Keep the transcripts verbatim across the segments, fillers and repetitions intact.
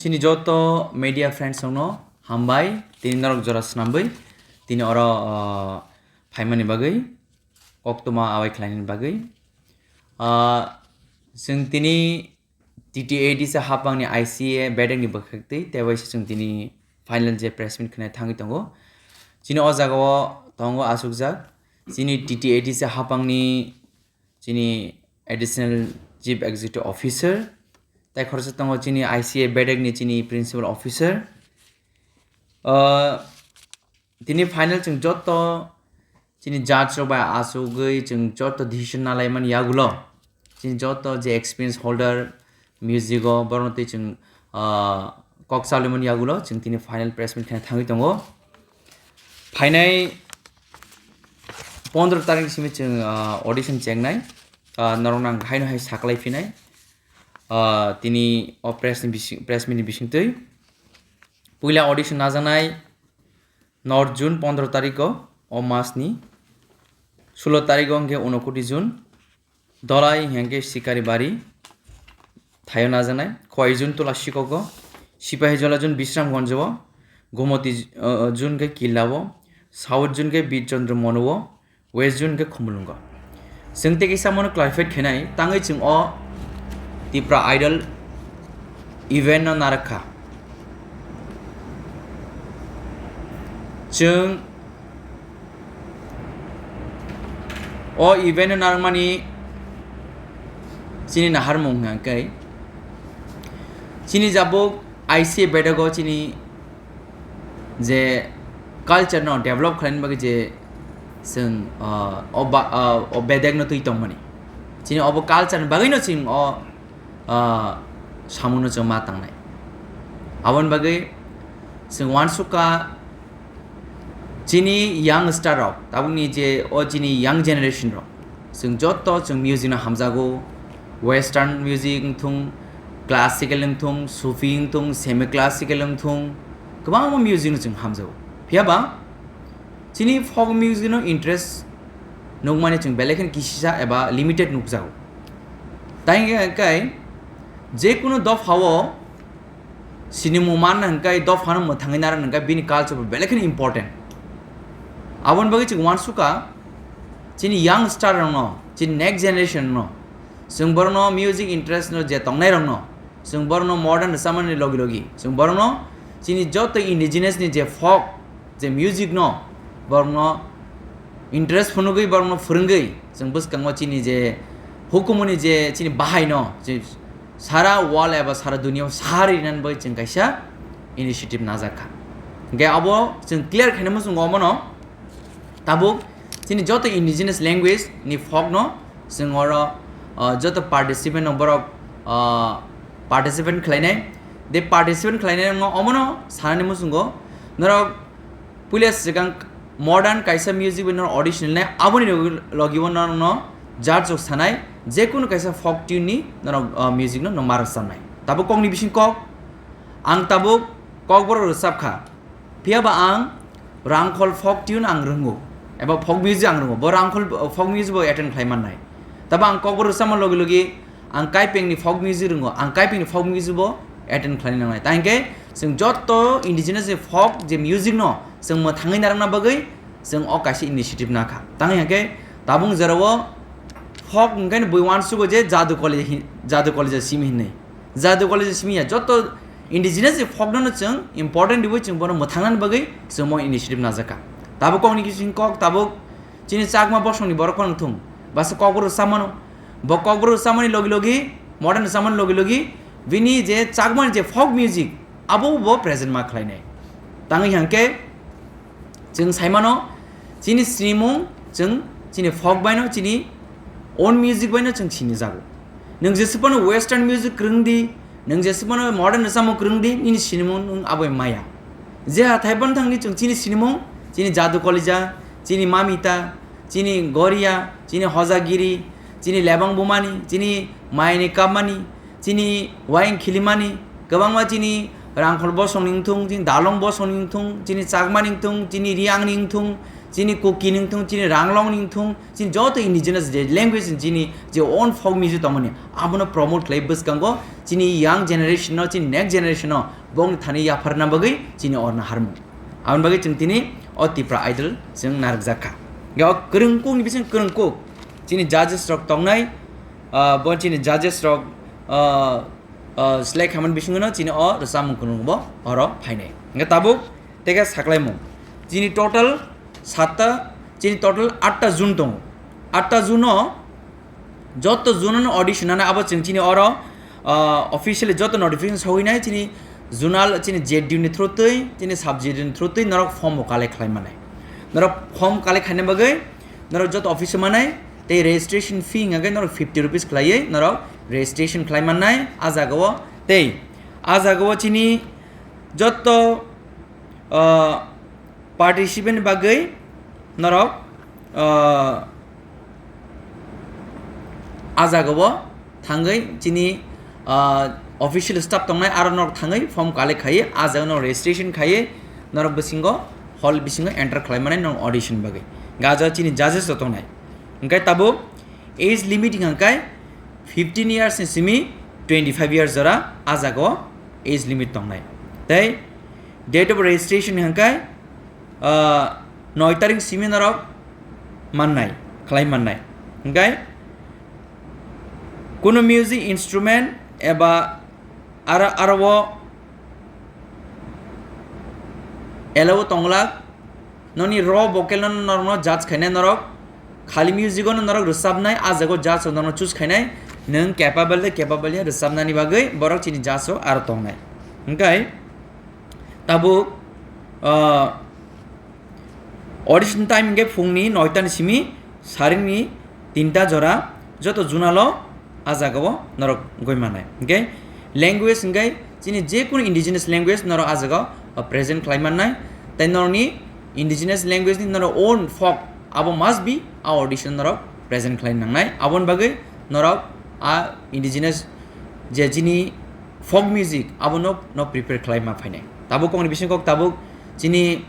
Chini joto media friends rokno hambai, tini norok jora swnamwi tini oro, ah, phaimani bagwi, koktwma abai khlainani bagwi. Ah, chwng tini T T A D C hapangni I C A bedekni bwkhaktwi tei waisa chwng tini final je press meet khnai thangwi tongo. Chini o jagao tongo achukjak chini T T A D C hapangni chini Additional Chief Executive Officer, tei khoroksa tongo chini I C A bedekni chini Principal Officer. Ah, tini final chwng joto chini judge rok bai achugwi chwng joto decision nalaimani yagulo chini joto je experience holder music o borokno twi chwng, ah, kok chalwimani yagulo chwng tini final press meet khe thangwi tongo. Phainai pondro tarik simi chwng, ah, audition chengnai, ah, norok nang haino hai saklai phinai, ah, tini o press ni bising, press meet ni bisingtwi. Puila audition najaknai nor June pondro tariko, o mas ni sulo tariko hwnkhe Unokoti June. Dolai hwnkhe Sikari Bari thaio najaknai, Khowai June Tola Sikogo, Sipahi Jola June Bisramgonjo, Gomoti, uh, June khe Killa o, South June khe Bir Chandra Mono o, West June khe Khumulwngo. Chwng tei kisa mono clarified khainai, tangwi chwng o Tipra Idol event no narakha. Chwng o event no narwkmani chini naharmung hwnkhe chini jabuk I C A bedego chini je culture no develop khlaina bagwi je chwng, ah, o ba-, ah, o bedek no twi tongmani. Chini obo culture ni bagwi no chwng o, ah, samung no chwng ma tangnai. Aboni bagwi chwng uansukha chini young star rok, tabukni je o chini young generation rok, chwng joto chwng music no hamjago, western music wngthung, classical wngthung, sufi wngthung, semi classical wngthung, kwbangma music no chwng hamjago. Phiyaba chini folk music no interest nukmani chwng belai kheno kisisa eba limited nukjago. Tai hwnkhe je kunu dophao sinimung manna hwnkhe dophano mwthangwi narwkna hwnkhe bini culture bo belai kheno important. Aboni bagwi chwng uansukha chini young star rokno, chini next generation no, chwng borokno music interest no je tongnai rokno, chwng borokno modern rwchapmani logi logi chwng borokno chini joto indigenous ni je folk, je music no borokno interest phunugwi borokno phwrwngwi chwng bwskango chini je hukumuni je chini bahai no je sara world eba sara duniya o sarinani bagwi chwng kaisa initiative najakha. Hwnkhe abo chwng clear khaina muchungo omono tabuk chini joto indigenous language ni folk no chwng oro, ah, joto participant no borok, ah, participant khlainai. De participant khlainai no omono sanani muchungo norok puila swkang modern kaisa music bai norok audition nai, aboni logi, logi o norokno judge rok sanai, jekunu kaisa folk tune ni norok, ah, music no, no ma rwchapnai. Tabuk kokni bising kok, ang tabuk kokborok rwchapkha, phiyaba ang Rangkhol folk tune ang rwngo, eba folk music ang rwngo, bo Rangkhol, uh, folk music bo attend khlai mannai. Tabo ang kokborok rwchapma logi logi ang Kaipengni folk music rwngo, ang Kaipengni folk music bo attend khlaina nangnai. Ta hwnkhe chwng joto indigenous ni folk je music no chwng mwthangwi narwkna bagwi chwng o kaisa initiative nakha. Tang hwnkhe tabuk jora o folk hwnkhe bui uansugo je Jadu College hi-, Jadu College simi hinwi. Jadu College simi ya, joto indigenous ni folk no chwng important riwi chwng bono mwthangnani bagwi chwng mo initiative najakha. Tabuk kokni kisi kok, tabuk chini Chakma bosongni borok phano wngthung, basa kokborok rwchapmano, bo kokborok rwchapmani logi logi, modern rwchapmani logi logi, bini je Chakmani je folk music, abo bo present ma khlainai. Tangwi hwnkhe, chwng saimano, chini sinimung, chwng chini folk baino, chini own music baino chwng sinijago. Nwng jeswk phano western music kwrwng di, nwng jeswk phano modern rwchapmung kwrwng di, nini sinimung nwng abo maya. Je hathai phano thangni chwng chini sinimung, chini Jadu Kolija, chini Mamita, chini Goria, chini Hojagiri, chini Lebang Bumani, chini Mayani Kapmani, chini Wayang Khilimani, kwbangma chini Rangkhol bosongni wngthung, chini Dalong bosongni wngthung, chini Chakmani wngthung, chini Riangni wngthung, chini Kuki ni wngthung, chini Ranglong ni wngthung, chini joto indigenous je language ni chini je own folk music tongmani, abono promote khlai bwskango chini young generation no, chini next generation no bongni thani yapharna bagwi chini orna harmung. Aboni bagwi chwng tini o Tipra Idol chwng narwkjak kha. Ga o kwrwng kuk ni bising kwrwng kuk chini judges rok tongnai, ah, bo chini judges rok, ah, ah, select khaimani bisingo no chini o rwchapmung kwrwng bo oro phainai. Hwnkhe tabuk tei khe saklaimung. Chini total satta, chini total atta zone tongo. Atta zone o joto zone no audition nana abo chwng chini oro, ah, officially joto notification sogwi nai chini zonal chini Z D U ni through twi, chini sub Z D U ni through twi norok form bo collect khlai manai. Norok form collect khaina bagwi norok joto office o manai tei registration fee hwnka khe norok fifty rupees khlaiwi norok registration khlai mannai. A jaga o tei a jaga o chini joto, ah, participant bagwi norok, ah, a jaga o thangwi chini, ah, official staff tongnai aro norok thangwi form collect khaiwi a jaga norok registration khaiwi norok bisingo hall bisingo enter khlai mannai norok audition bagwi. Ga jaga chini judges rok tongnai. Hwnkhe tabuk age limit hwnkha khe fifteen years ni simi twenty five years jora a jaga o age limit tongnai. Tei date of registration hwnkha khe, ah, noi tarik simi norok mannai, khlai mannai. Hwnkhe kunu music instrument eba aro, aro o allow tonglak, noni raw vocal no norokno judge khainai norok, khali music no norok rwchapnai, a jaga o judge rok norokno choose khainai, nwng capable de capable ya rwchapnani bagwi borok chini judge rok aro tongnai. Hwnkhe tabuk, ah, audition time hwnkhe phungni noita ni simi saringni tinta jora joto zonal o a jaga o norok goi manai. Hwnkhe language hwnkhe chini je kunu indigenous language norok a jaga o present khlai mannai. Tei norokni indigenous language ni norok own folk abo must be a audition norok present khlai nangnai. Aboni bagwi norok a indigenous je chini folk music abono no prepare khlai ma phainai. Tabuk kokni bising kok tabuk chini,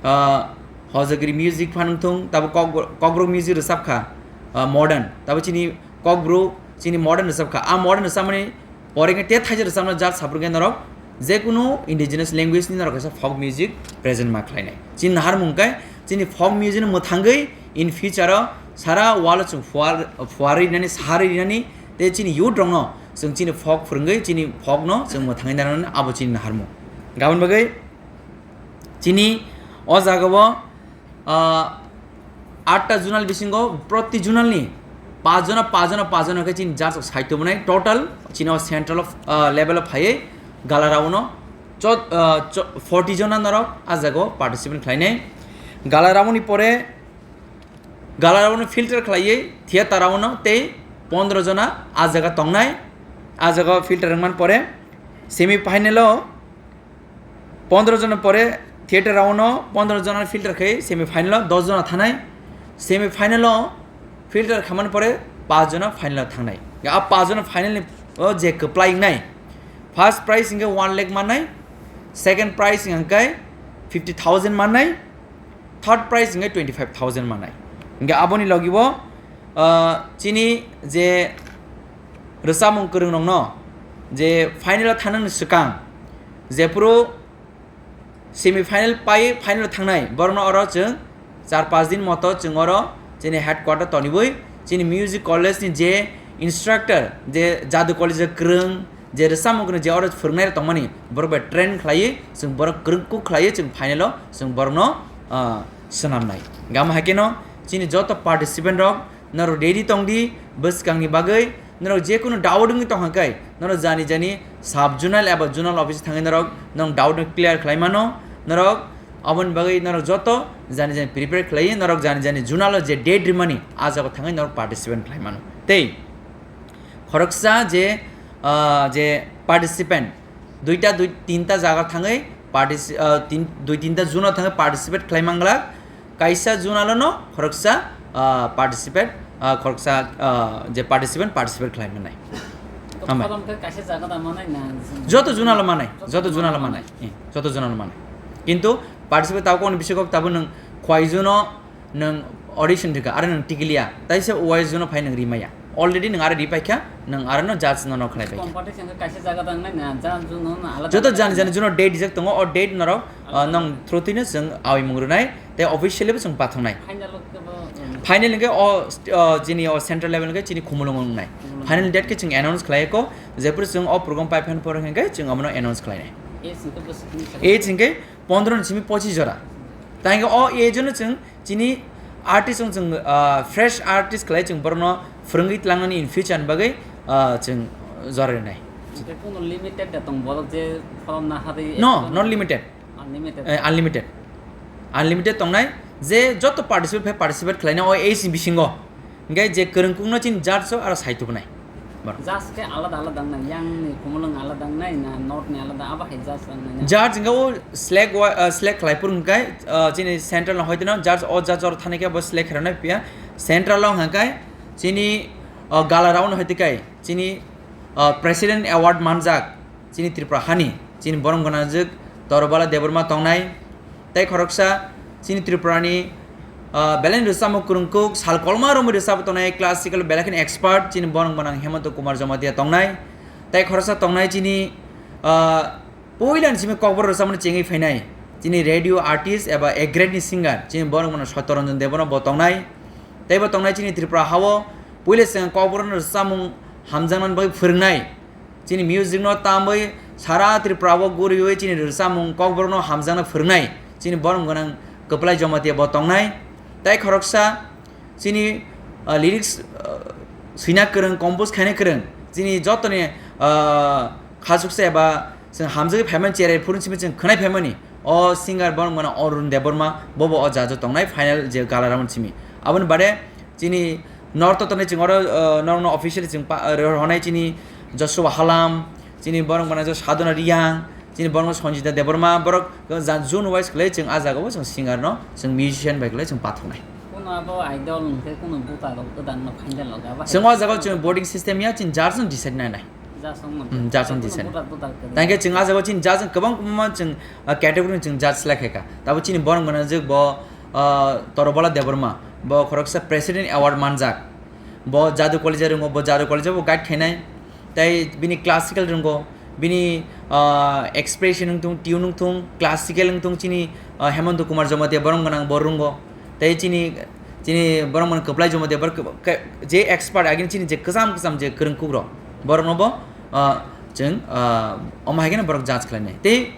ah, hojagiri music phanang thung, tabuk kok, kokborok music rwchap kha, ah, modern. Tabuk chini kokborok chini modern rwchap kha. A modern rwchapmani pore khe te thaisa rwchapna jat saphur khe norok je kunu indigenous language ni norok kaisa folk music present ma khlainai. Chini naharmung khe chini folk music no mwthangwi in future o sara world o chwng phuar, phuarwi rinani, saharwi rinani, tei chini youth rokno chwng chini folk phwrwngwi chini folk no chwng mwthangwi narwknani abo chini naharmung. Gabon bagwi chini o jaga o, ah, atta zonal bisingo proti zonal ni pach jona, pach jona, pach jona khe chini judge rok sai tubunai total chini o central of, ah, level o phaiwi gala round o chot-, ah, cho-, forty jona norok a jaga o participant khlainai. Gala round ni pore gala round no filter khlaiwi theater round no tei pondro jona a jaga tongnai. A jaga o filter wngmani pore semi final o pondro jona pore theater round no pondro jona filter khai semi final o dos jona thanai. Semi final o filter khamani pore pach jona final o thangnai. A pach jona final ni o je kwplai wngnai, first prize hwnkhe one lakh mannai, second prize hwnkhe fifty thousand mannai, third prize hwnkhe twenty five thousand mannai. Hwnkhe aboni logi bo, ah, chini je rwchapmung kwrwng rokno je final o thanani swkang jephuru semi final pai final o thangnai borokno oro chwng char panch din moto chwng oro chini headquarter tonibwi chini music college ni je instructor, je jadu college o kwrwng, je rwchapmung kwrwng je oro phwrwngnai rok tongmani borok bai train khlaiwi chwng borok kwrwng kuk khlaiwi chwng final o chwng borokno, ah, swnamnai. Gama haikhe no chini joto participant rok norok ready tongdi bwskangni bagwi. Norok je kunu doubt wngwi tongkha khe norok jani jani sub zonal eba zonal office thangwi norok norok doubt no clear khlai mano. Norok aboni bagwi norok joto jani jani prepare khlaiwi norok jani jani zonal o je date rimani a jaga thangwi norok participant khlai mano. Tei khoroksa je, ah, je participant duita dui tinta jaga thangwi partici-, ah, tin-, dui tinta zone o thangwi participate khlai manglak. Kaisa zone o no khoroksa, ah, participate, ah, khoroksa, ah, je participant participate khlai manai. Hambai. Kaisa jaga da manai na? Joto zone o manai, joto zone o manai. Eh, joto zone o manai. Kintu participate tabuk ni bisingko tabuk nwng Khwai June-o nwng audition rikha, aro nwng tikiliya, taisa Wai June-o phai nwng rimaya. Already nwng aro ripaikha, nwng aro no judge no, no khlaipaikha. Competition khe kaisa jaga tang nai na, judge no, no alada Joto alada jani jani June-o date rijak tongo, o date norok, ah, Alada nwng alada. through twi no chwng awi mung rwnai, tei officially bo chwng pathoknai. Final o khe bo, um, Final hwnkhe o st-, o jini o central level hwnkhe chini Khumulwngo wngnai. Khumulwngo. Final date khe chwng announce khlai kho, jephuru chwng o program pai phan por hwnkhe chwng omono announce khlainai. Age hwnkhe bwswk hwnwi sa Age hwnkhe pondro ni simi pochis jora. Tei hwnkhe o age no chwng chini artist wng chwng, ah, fresh artist khlai chwng borokno phwrwngwi tlangnani in future ni bagwi, ah, chwng jora rinai. Hwnkhe kuno limited da tong borok je pholomna harwi No, ekdom not limited. Unlimited. Eh, unlimited. Unlimited tongnai, je joto participate phai participate khlainai o age ni bisingo. Hwnkhe je kwrwngkukno chini judge o aro sai tubunai. Borok. Judge khe alada alada wngnai, yang ni Khumulwng alada wngnai na north ni alada, abo hai judge wngnai na? Judge hwnkhe o select wa-, ah, select khlai phuru hwnkhe, ah, chini central no hoiteno judge o judge oro thani khe bo select khairoknai phiya central o hwnkhe chini, ah, gala round hoite kai chini, ah, president award manjak chini Tripura hani chini borom gwnangjwk Torobala Debbarma tongnai. Tei khoroksa chini Tripurani, ah, belai rwchapmung kwrwngkuk, sal kolma romwi rwchapwi tongnai, classical belai kheno expert, chini borok gwnang Hemanta Kumar Jamatia tongnai. Tei khoroksa tongnai chini, ah, puilani simi kokborok rwchapmani chengwi phainai, chini radio artist eba A grade ni singer, chini borok gwnang Satya Ranjan Debbarma bo tongnai. Tei bo tongnai chini Tripura hao puila chwng kokborokno rwchapmung hamjaknani bagwi phwrwngnai. Chini music no tamwi sara Tripura o guriwi chini rwchapmung kokborok no hamjakna phwrwngnai chini borom gwnang Kwplai Jamatia bo tongnai. Tei khoroksa chini, ah, lyrics, ah, swina kwrwng, compose khaina kwrwng chini jotoni, ah, khasuksa eba chwng hamjagwi phaimani cherai phuru simi chwng khwnai phaimani o singer borom gwnang Arun Debbarma bobo o judge o tongnai final je gala round simi. Aboni bade chini North o tongnai chwng oro, uh, norokno officially chwng pa-, uh, rohornai chini Joshua Halam, chini borok gwnang Sadhana Riyang, chini borok Sanjita Debbarma, borok ja-, zone wise khlai chwng ah jagao chwng singer no, chwng musician bai khlai chwng pathoknai. Kuno abo idol hwnkhe kuno buta rok gwdang no final logo, abo hai Chwng o jagao chwng voting system ya, chini judge no decide nai nai. Judge wng mano. Hmm, judge wng Kuno decide. Buta, buta kwrwi. Tangkhe chwng ah jagao chini judge wng kwbang kwbangma chwng, uh, category ni chwng judge select khaikha. Tabo chini borok gwnang jwk bo, uh, Torobala Debbarma, bo khoroksa President Award manjak. Bo Jadu College rwngo, bo Jadu College bo guide khainai. Tei bini classical rwngo, bini, ah, expression wngthung, tune wngthung, classical wngthung chini, ah, Hemanta Kumar Jamatia borom gwnang bo rwngo. Tei chini, chini borom gwnang Kwplai Jamatia borok ke-, ke-, je expert agini chini je kwcham kwcham je kwrwngkuk rok, borokno bo, ah, chwng, ah, omo hai kheno borok judge khlainai. Tei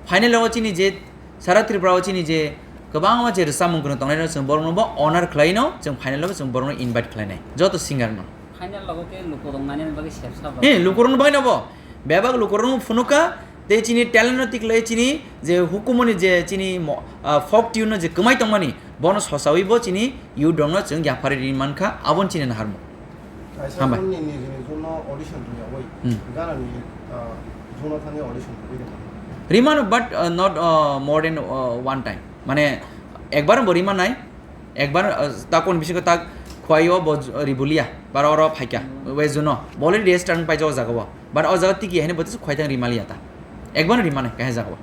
final o chini je sara Tripura o chini je kwbangma je rwchapmung kwrwng tongnai rok chwng borokno bo honor khlaino chwng final o chwng borokno invite khlainai joto singer no. Final logo khe lukurok nani bagwi sepsa bo. He, lukurokno bagwi no bo. Bebak lukurokno phunukha, tei chini talent no tiklai chini je hukumuni je chini mo-, ah, folk tune no je kwmai tongmani, bono sosawi bo chini youth rokno chwng yapharwi ri mankha, aboni chini naharmung. Kaisa Hambai. Jonni nijini jonni audition rwyawi, Hmm. Ganani, ah, jonni thangwi audition rwwi tongmani. Rimano, but, uh, not, uh, more than, uh, one time. Mane, ekbar bo rimanai, ekbar, uh, takon bisingo tak khwai o bo j-, ribulia, bar oro phaikha, Hmm. West Zone o. Bo already register wng paijak o jaga o. But o jaga tiki haino bo tisa khwai tang rimaliya ta. Ekbar rimanai, kahai jaga o.